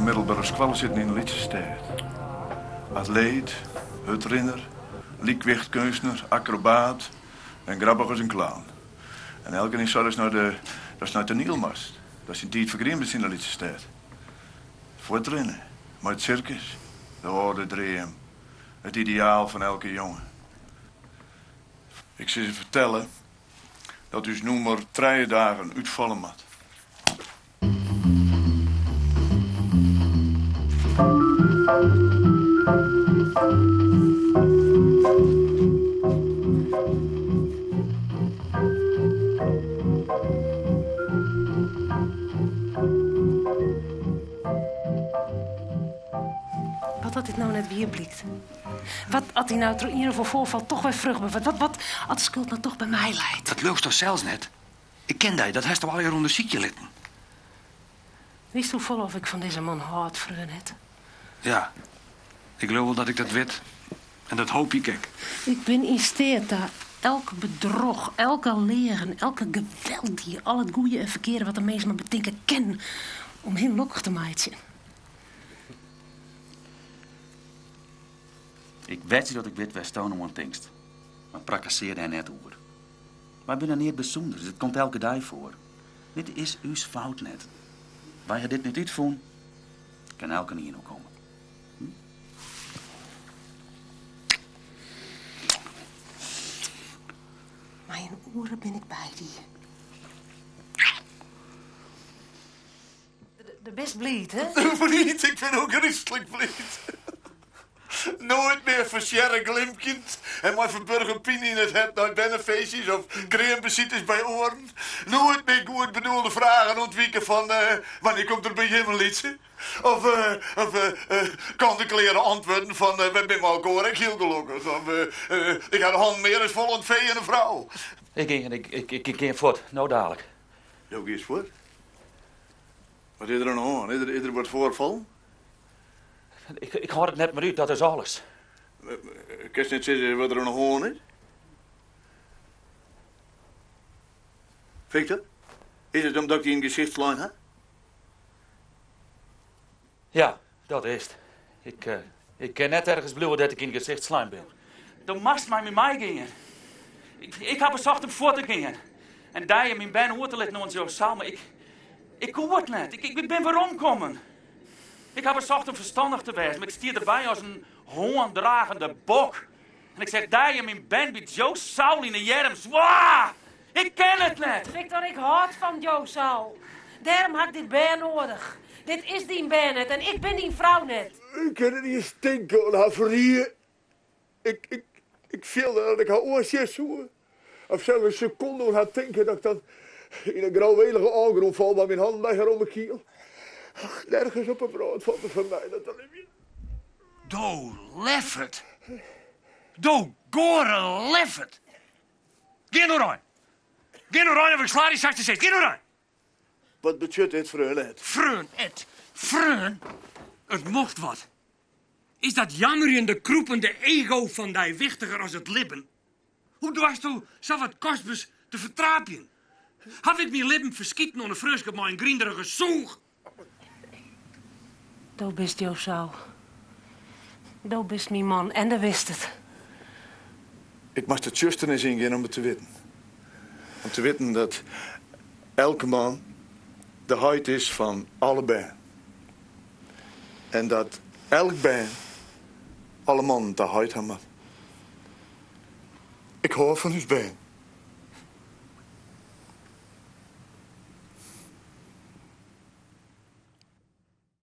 middelbere skoalle sitten yn in lytse stêd. Atleet, hurdrinner, lykwichtkeunstner, akrobaat en grappich as in clown. En elkenien sei datst nei de, datst nei toaniel moatst. Datst dyn tiid fergriemdest yn de lytse stêd. Fuortrinne mei it sirkus, de âlde dream, it ideaal fan elke jonge. Ik sil se fertelle dat ús nûmer trije dagen útfalle moat. Wat as dit no net wier blykt? Wat as dy no troch ien of oar foarfal toch wer fruchtber wurdt? Wat, wat as de skuld no toch by my leit? Dat leaust toch sels net? Ik ken dy, dat hast do allegear ûndersykje litten. Witst hoefolle oft ik fan dizze man hâld, freon Ed? Ja, ik leau wol dat ik dat wit. En dat hoopje ik ek. Ik bin yn steat ta elk bedroch, elke leagen, elke gewelddied, al it goeie en ferkearde wat in mins mar betinke kin om him lokkich te meitsjen. Ik wedzje dat ik wit wêr'tsto no oan tinkst, mar prakkesear dêr net oer. Wy binne neat bysûnders, dit komt elke dei foar. Dit is ús fout net. Wy ha dit net útfûn, kin elkenien oerkomme. Hm? Mei in oere bin ik by dy. Do bist bliid, hè? Bliid? Ik bin ôfgryslik bliid. Noait mear fersearre glimkjend en mei ferburgen pine yn it hert nei bernefeestjes of kreambesites by oaren. Noait mear goed bedoelde fragen ûntwike fan wannear komt der by jim in lytse? Of kant-en-kleare antwurden fan wy binne mei elkoar ek hiel gelokkich. Of ik ha de hannen mear as fol oan it fee en de frou. Ik gean, ik gean fuort, no dalik. Jo giest fuort? Wat is der oan de hân? Is der, is der wat foarfallen? Ik, ik hâld it net mear út, dat is alles. Kinst net sizze wat der oan de hân is? Victor, is it omdat ik dy yn it gesicht slein ha? Ja, dat is it. Ik, eh, ik kin net ergens bliuwe dêr't ik yn it gesicht slein bin. Do moatst mei my meigean. Ik, ik ha besocht om fuort te gean. En dy en myn bern oer te litten oan Joe Saul, mar ik, ik koe it net. Ik, ik bin weromkommen. Ik ha besocht om ferstannich te wêzen, mar ik stie derby as in hoarndragende bok. En ik seach dy en myn bern by Joe Saul yn 'e earms. Wa! Ik ken it net! Victor, ik hâld fan Joe Saul. Dêrom ha ik dit bern noadich. Dit is dyn bern net en ik bin dyn frou net. Ik kin net iens tinke oan har ferrie. Ik, ik, ik fielde dat ik har oansjen soe. Of sels in sekonde oan har tinke dat ik dan yn in grouwélige ôfgrûn fal mei myn hannen by har om 'e kiel. Ach, nergens op 'e wrâld falt der foar my net te libjen. Do leffert! Do goare leffert! Gean oerein! Gean oerein of ik sla dy sa't je sizze. Gean oerein! Wat betsjut dit, freon Ed? Freon Ed, freon, it mocht wat. Is dat jammerjende, krûpende ego fan dy wichtiger as it libben? Hoe doarsto sa wat kostbers te fertraapjen? Haw ik myn libben ferskiten oan 'e freonskip mei in grinderige sûch? Do bist Joe Saul. Do bist myn man en do witst it. Ik moast de tsjusternis yngean om it te witten. Om te witten dat elke man de heit is fan alle bern. En dat elk bern alle mannen ta heit ha moat. Ik hâld fan ús bern.